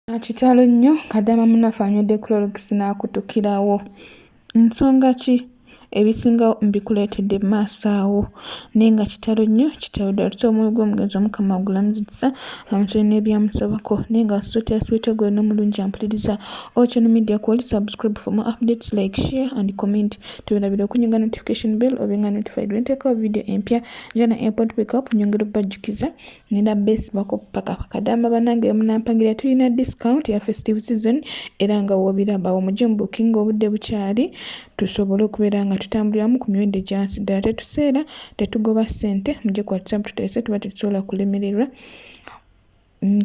Kitalo nnyo, kadaama munnaffe anywedde Clorox n'akutukirawo. Nsonga ki? Ebisingawo mbikuleetedde mu maaso awo. Naye nga kitalo nnyo, kitalo ddala. Tusaba omwoyo gw'omugenzi Omukama agulamuze kisa, amusonyiwe n'ebyamusobako. Naye nga sotya gwe n'omulungi ampuliriza. Ochon Media kwoli subscribe for more updates, like, share and comment. Tewerabira okunyiga notification bell obenga notified bwe nteekawo video empya. Nja na airport pickup nyongera obbajjukiza. Ngenda beesibako paka kadaama bannange munampagira tulina discount ya festive season era nga w'obiraba awo mujje mu booking obudde bukyali tusobole okubeera nga tutambuliramu ku miwendo egyansi ddala tetuseera tetugoba ssente mujje ku WhatsApp tuteese tuba tetusobola kulemererwa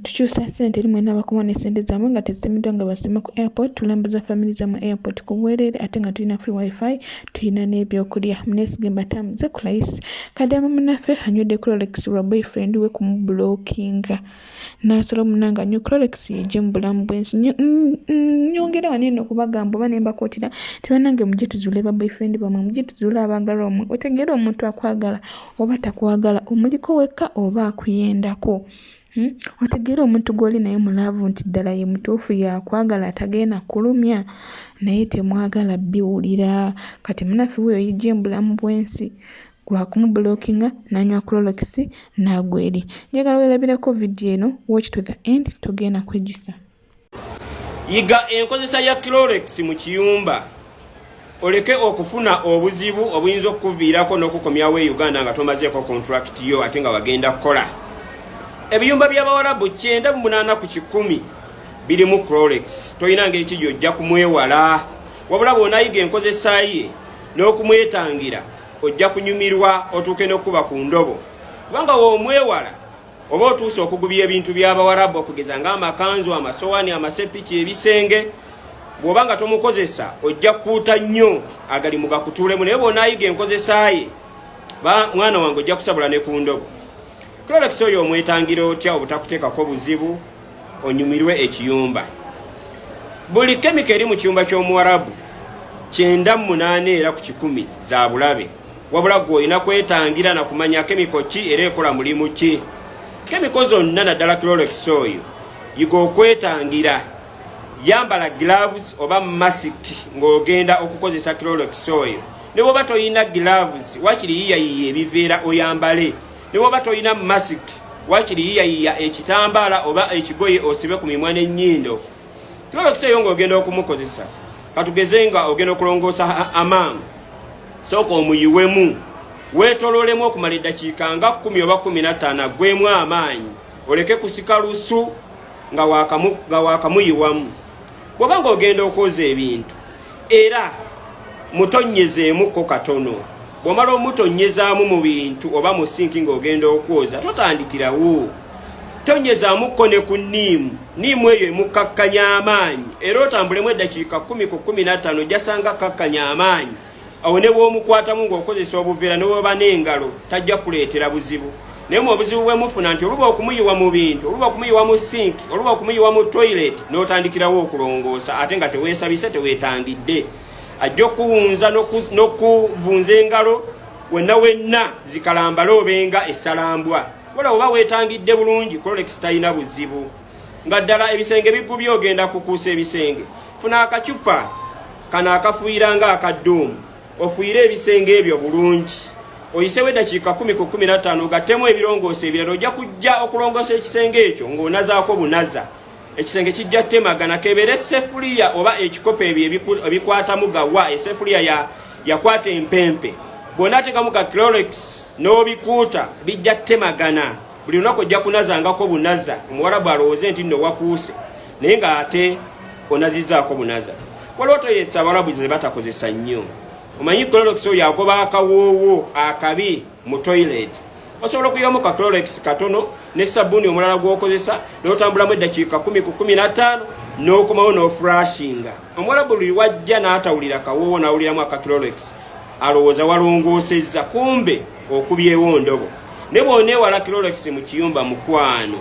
tukyusa ssente eri mwenna abakoma ne ssente zammwe nga tezitemeddwa nga basima ku airport tulambuza family zammwe airport ku bwereere ate nga tulina free wifi tulina n'ebyokulya muneesige mbatambuze ku layisi. Kadaama munnaffe anywedde Clorox lwa boyfriend we kumublockinga n'asala omunange anywe Clorox yejje mu bulamu bw'ensi. Nyongera wano eno okubagamba oba ne mbakuutira nti bannange mujje tuzuule ba boyfriend bammwe, mujje tuzuule abaagalwa bammwe, otegeere omuntu akwagala oba takwagala, omuliko wekka oba akuyendako. Otegeere omuntu gw'oli naye mu love nti ddala ye mutuufu y'akwagala tagenda kulumya naye temwagala biwulira. Kati munnaffe wuuyo yeggye mu bulamu bw'ensi lwa kumublockinga n'anywa Clorox n'agwa eri. Njagala weerabireko vidiyo eno, watch to the end, togenda kwejjusa. Yiga enkozesa ya Clorox mu kiyumba oleke okufuna obuzibu obuyinza okukuviirako n'okukomyawo e Uganda nga tomazeeko contract yo ate nga wagenda kukola. Ebiyumba by'Abawarabu 98% birimu Clorox, tolina ngeri ki gy'ojja kumwewala. Wabula bw'onaayiga enkozesa ye n'okumwetangira ojja kunyumirwa otuuke n'okkuba ku ndobo, kubanga w'omwewala oba otuuse okugubya ebintu by'Abawarabu okugeza ng'amakanzu, amasowaani, amasepiki, ebisenge. Bw'oba nga tomukozesa ojja kukuuta nnyo agalimu gakutuulemu, naye bw'onaayiga enkozesa ye, mwana wange, ojja kusabula ne ku ndobo. Clorox oyo omwetangira otya obutakuteekako buzibu onyumirwe ekiyumba? Buli chemical eri mu kiyumba ky'Omuwarabu 98 era ku kikumi za bulabe, wabula gwe olina kwetangira na kumanya chemical ki era ekola mulimu ki. Chemical zonna, naddala Clorox oyo, yiga okwetangira. Yambala gloves oba mask ng'ogenda okukozesa Clorox oyo. Ne bwoba toyina gloves, wakiri yiyayiya ebiveera oyambale. Ne bwoba toyina mask, wakiri yiyayiya ekitambaala oba ekigoye osibe ku mimwa n'ennyindo. Clorox eyo ng'ogenda okumukozesa, katugeze nga ogenda okulongoosa amaamu, sooka omuyiwemu weetoloolemu okumala eddakiika nga 10 oba 15, aggwemu amaanyi, oleke kusika lusu nga wakamuyiwamu. Bw'oba ng'ogenda okwoza ebintu, era mutonyezeemukko katono. Bw'omala omutonyezaamu mu bintu oba mu sink ng'ogenda okwoza, totandikirawo, tonyezaamukko ne ku niimu. Niimu eyo emukkakkanya amaanyi, era otambulemu eddakiika 10 ku 15, ojjasanga kakkanya amaanyi. Awo ne bw'omukwatamu ng'okozesa obuveera ne bw'oba n'engalo, tajja kuleetera buzibu. Naye mu obuzibu bwe mufuna nti oluba okumuyiwa mu bintu, oluba okumuyiwa mu sink, oluba okumuyiwa mu toilet, n'otandikirawo okulongoosa ate nga teweesabise, teweetangidde, ajja okuwunza n'okuvunza engalo wenna wenna zikalambale obenga essalambwa. Wala oba weetangidde bulungi, Clorox talina buzibu. Nga ddala ebisenge bigubye, ogenda kukuusa ebisenge, funa akacupa kano akafuuyira nga akadduumu, ofuuyire ebisenge ebyo bulungi, oyisewo eddakiika 10 ku 15, ogattemu ebirongoosa ebirala. Ojja kujja okulongoosa ekisenge ekyo ng'onazaako bunaza, ekisenge kijja temagana. Kebeere sefuliya oba ekikopo ebyo ebikwatamu gawa esefuliya yakwata empempe, bw'onaateekamu ka Clorox n'obikuuta, bijja temagana. Buli lunaku ojja kunazangako bunaza, Omuwarabu alowooze nti nno wakuuse, naye ng'ate onazizaako bunaza. Waliwo toilets Abawarabu ze batakozesa nnyo. Omanyi Clorox oyo agoba akawoowo akabi mu toilet. Osobola okuyiwamu ka Clorox katono ne sabbuuni omulala gw'okozesa n'otambulamu eddakiika 10 ku 15 n'okomawo n'oflushinga. Omuwarabu buli wajja n'atawulira kawoowo n'awuliramu aka Clorox, alowooza walongoosezza, kumbe okubyewo ndobo. Naye bw'oneewala Clorox mu kiyumba, mukwano,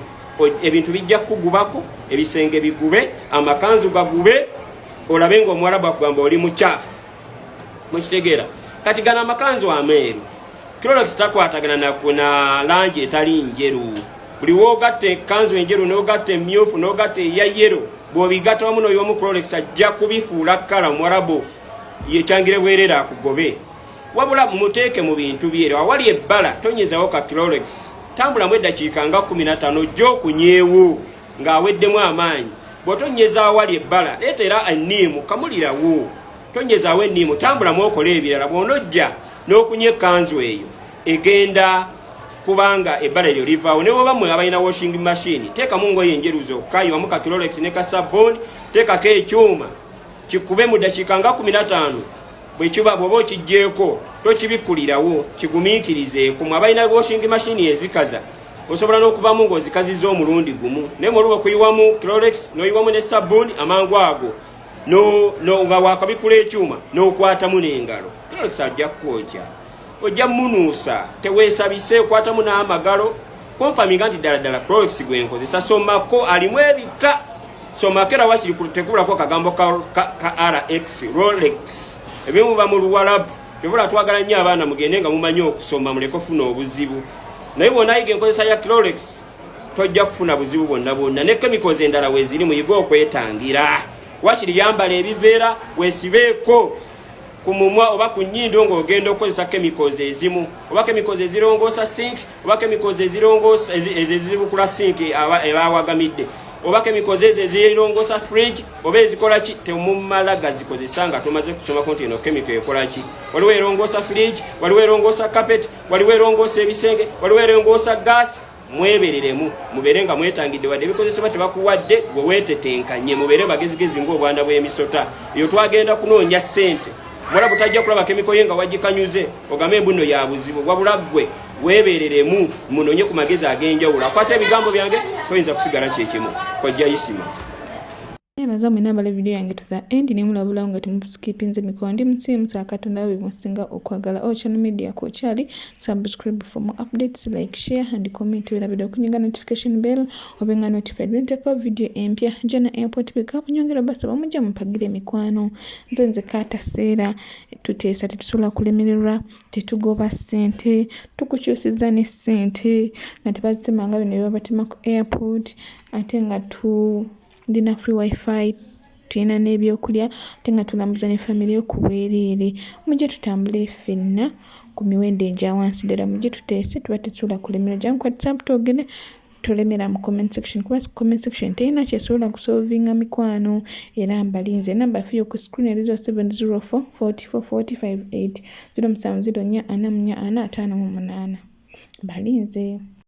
ebintu bijja kukugubako, ebisenge bigube, amakanzu gagube, olabe ng'Omuwarabu akugamba oli mukyafu. Mukitegeera? Kati gano amakanzu ameeru, Clorox takwatagana na langi etali njeru. Buli woogatta ekkanzu enjeru n'ogatta emmyufu n'ogatta eya yero, bw'obigatta wamu n'oyiwamu Clorox, ajja kubifuula kkala. Omuwarabu yekyangire bwerere akugobe. Wabula muteeke mu bintu byeru awali ebbala, tonyezawo ka Clorox, tambulamu eddakiika nga 15 ojja okunyeewo ng'aweddemu amaanyi. Bw'otonyeza awali ebbala, leeta era enniimu, kamulirawo, tonyezaawo enniimu, tambulamu okole ebirala. Bw'onojja n'okunya ekkanzu eyo, egenda kubanga ebbala eryo livaawo. Ne bwoba mmwe abalina washing machine, teekamu ngoye enjeru zokka, yiwamu ka Clorox ne ka sabbuuni, teekako ekyuma kikube mu ddakiika nga 15. Bwekiba bw'oba okiggyeko, tokibikkulirawo, kigumiikirizeeko. Mwe abalina washing machine ezikaza, osobola n'okuvamu ng'ozikazizza omulundi gumu, naye mwoluba okuyiwamu Clorox n'oyiwamu ne sabbuuni amangu ago nga wakabikula ekyuma n'okwatamu n'engalo, Clorox ajja kukwokya, ojja munuusa. Teweesabise, okwatamu n'amagalo, confirminga nti ddala ddala Clorox gwenkozesa. Somako, alimu ebika, somako era wakiri tekubulako akagambo ka rx, rolex, ebimu ba mu Luwalabu. Kyobula twagala nnyo abaana mugende nga mumanyi okusoma, muleke ofuna obuzibu. Naye bw'onaayiga enkozesa ya Clorox, tojja kufuna buzibu bwonna bwonna. Ne chemicals endala weeziri, muyige okwetangira. Wakiri yambala ebiveera, weesibeeko ku mumwa oba ku nnyindo ng'ogenda okukozesa chemicals ezimu, oba chemicals ezirongoosa sink, oba chemicals ezirongoosa ezo ezibukula sink ebawagamidde, oba chemicals ezo ezirongoosa fridge, oba ezikola ki. Temumala gazikozesa nga tomaze kusomako nti eno chemical ekola ki. Waliwo erongoosa fridge, waliwo erongoosa carpet, waliwo erongoosa ebisenge, waliwo erongoosa gas. Mwebereremu, mubeere nga mwetangidde. Wadde ebikozesebwa tebakuwadde, gwe weetetenkanye, mubeere bagezigezi ng'obwana bw'emisota. Eyo twagenda kunoonya ssente. Muwala butajja kulaba chemical ye nga wagikanyuze ogambe embuno ya buzibu. Wabula ggwe weebereremu, munoonye ku magezi ag'enjawulo. Akwata ebigambo byange, toyinza kusigala kyekimu. Kojja Isima. Nebaza mwena abala video yange to the end, nemulabulawo nga temuskipinze mikono. Ndi musiimu sa Katonda bwe musinga okwagala. O Channel Media kokyali, subscribe for more updates, like, share and comment. Werabidde okunyiga notification bell obenga notified bwenteekawo video empya. Jana Airport bika kunyongera basaba mujja mupagire emikwano. Nze nze kataseera tuteesa, tetusobola kulemererwa, tetugoba ssente, tukukyusiza ne ssente nga tebazitema nga bino byebabatema ku airport, ate nga tu ndina free wifi, tulina n'ebyokulya, ate nga tulambuza ne famire yo ku bwereere. Mujje tutambule ffenna ku miwendo egya wansi ddala. Mujje tuteese, tuba tetusobola kulemera. Jangu ku WhatsApp twogere, tolemera mu comment section, kuba comment section terina kyesobola kusolvinga mikwano. Era mbalinze. Enamba yaffe ku screen eri 0704 44 458 0704 44 58. Balinze.